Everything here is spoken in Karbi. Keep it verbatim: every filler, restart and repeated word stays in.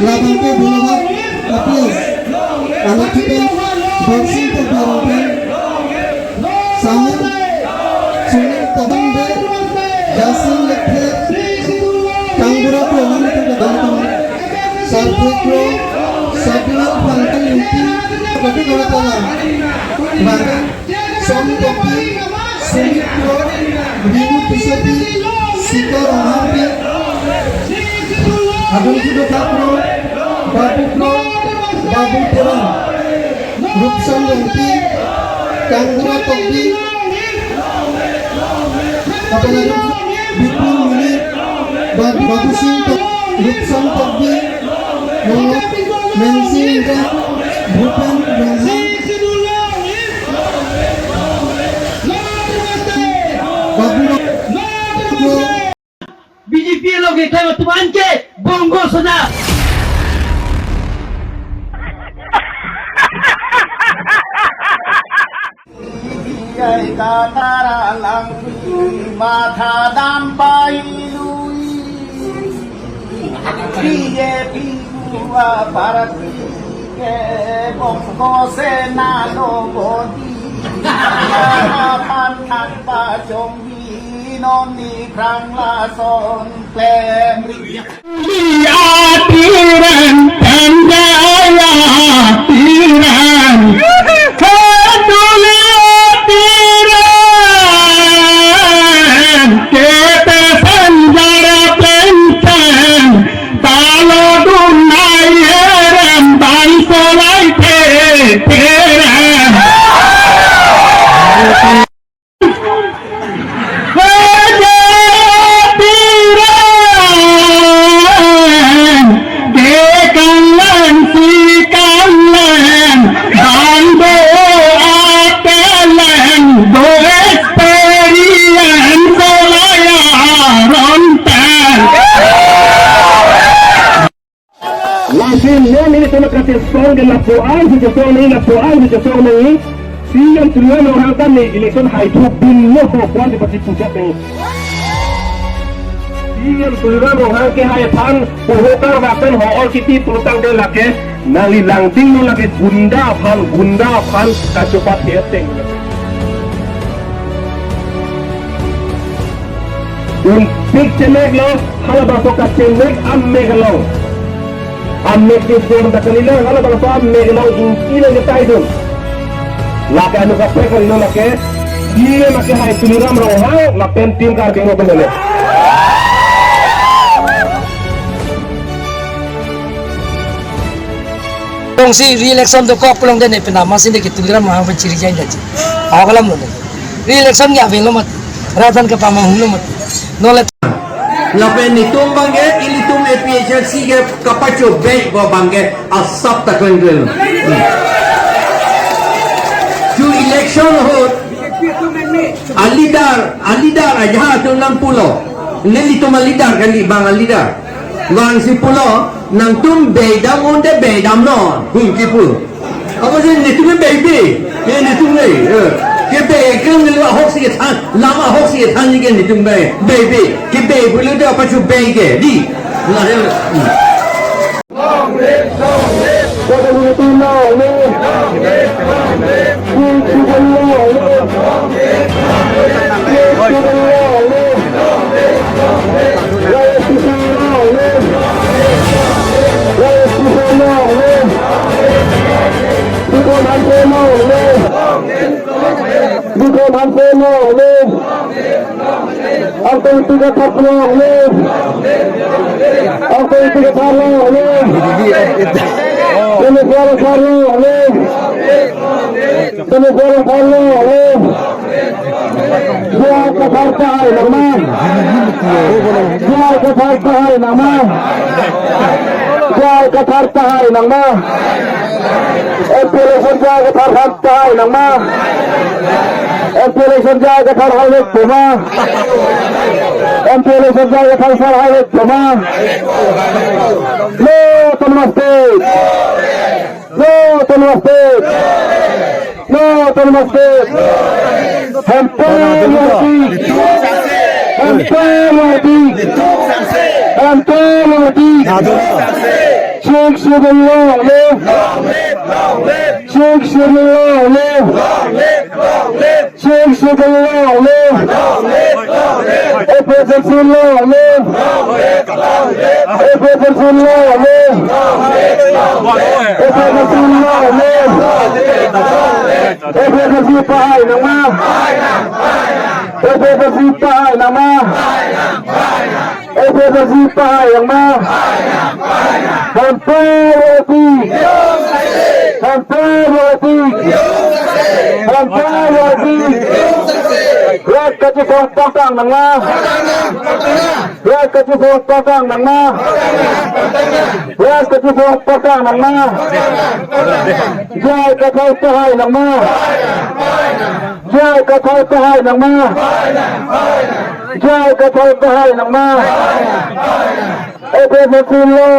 Labangke Boulevard, A P S, Anakhipen, Borsing Tokbi Rongphar, Samen, Sunil Tokbi Rongphar, Jasin Lekthe, Kangbura Kro, Sarphe Kro, Sabinal Phangthang Ingti, Kopi Kola Tala, Bangke, Som Tokbi, Sumit Kro, Rinu Tissopi, Sita Rongharpi, Adung Kudo Kakro, Babu Kro, Babu Teron, Rupson Rongpi, Kangbura Tokbi, apalagi Bipul Muni, Babu, Babu Sing Tok, Rupson Tokbi, Menglo, Mensing Ingti, Bhupen Rongha, Babu Rongha, B J P along ke kaiba tuan ke Bongo Sona. Katara langpi matha dam pai lui. B J P bua party ke Bongo Sena lo bodi. Harapan nang pachongbi non ni krang lason klem. Di atiran tanda atiran. Keduli atiran. Kete sanjara penteng. Talo dunai eram bangso lai teteran. Raja Piran, de kanlan si kanlan, bando atelen, do experience laya rontan. Lasi non nelitum kachesong ke lapu-an si chesong nangji, lapu-an si chesong nangji. C E M Tuliram Ronghang ta ne election haithu binlo ho puan si pasi puchot nangji. C E M Tuliram Ronghang ke hai aphan puhokar vakan ho or kiti pulotangte lake nangli langdinglo, lake gunda aphan, gunda aphan kachopat heteng. Ingpik chemeklo, halabangso kachemek amek along. Amek ke jor ta kalilo, halabangso amek along ingki nangketaidun. Lake anu kaprek kalilo lake, C E M ke hai Tuliram Ronghang, lapen Team Karbi Anglong pen le. Jongsi re-election dokok pulote ne penama si ne ke Tuliram Ronghang pen chiri jai daji. Awa kalam lo ne. Re-election ke avelo mati. Rat aphan kapamanghu lo mati. Nole. Lapen netum abangke, ilitum A P H L C ke kapachobei abangke asap ta klengrel. Ju election ahut, a-leader, a-leader ajahak atum nangpulo. Nelitum a-leader kali, bang a-leader. Bang si pulo, nangtum beidam unte beidamnon, hum kipu. Apotsi netum beibe, ye netum beibe, eh. Kebe ke neli ahok si kethan, lam ahok si kethan ni ke netum beibe, beibe. Kebe pulote apachobei ke, di. Nah, ya. Hmm. Bikon Hanse long live! Bikon Hanse long live! Angtong Ingti Kathar long live! Angtong Ingti Kathar long live! Telugu Kathar long live! Telugu Kathar long live! Jai Kathar, jai nangma. Jai Kathar, jai nangma. Jai Kathar, jai nangma. M P election jai Kathar aphan jai nangma. M P election jai Kathar aphan le puma. M P election jai Kathar aphan le puma. No Autonomous State. No Autonomous State! No Autonomous State! Hemprek Luhurpi! Hemprek Luhurpi! Hemprek Luhurpi! Sixth Schedule long live! Long live, long live! Sixth Schedule long live! Long live, long live! Sixth Schedule long live! Long live, long live! A P H L C long live! Long live, long live! A P H L C long live! Long live, long live! A P H L C long live! Long live, long live! A P H L C pahai nangma! A P H L C pahai nangma! A P H L C pahai nangma! Hamphai roti! Hamphai roti! Hamphai roti! Rat kachesong pangtang nangma! Rat kachesong pangtang nangma! Rat kachesong pangtang nangma! J I Kathar pahai nangma! J I Kathar pahai nangma! J I Kathar pahai nangma! A P H L C long!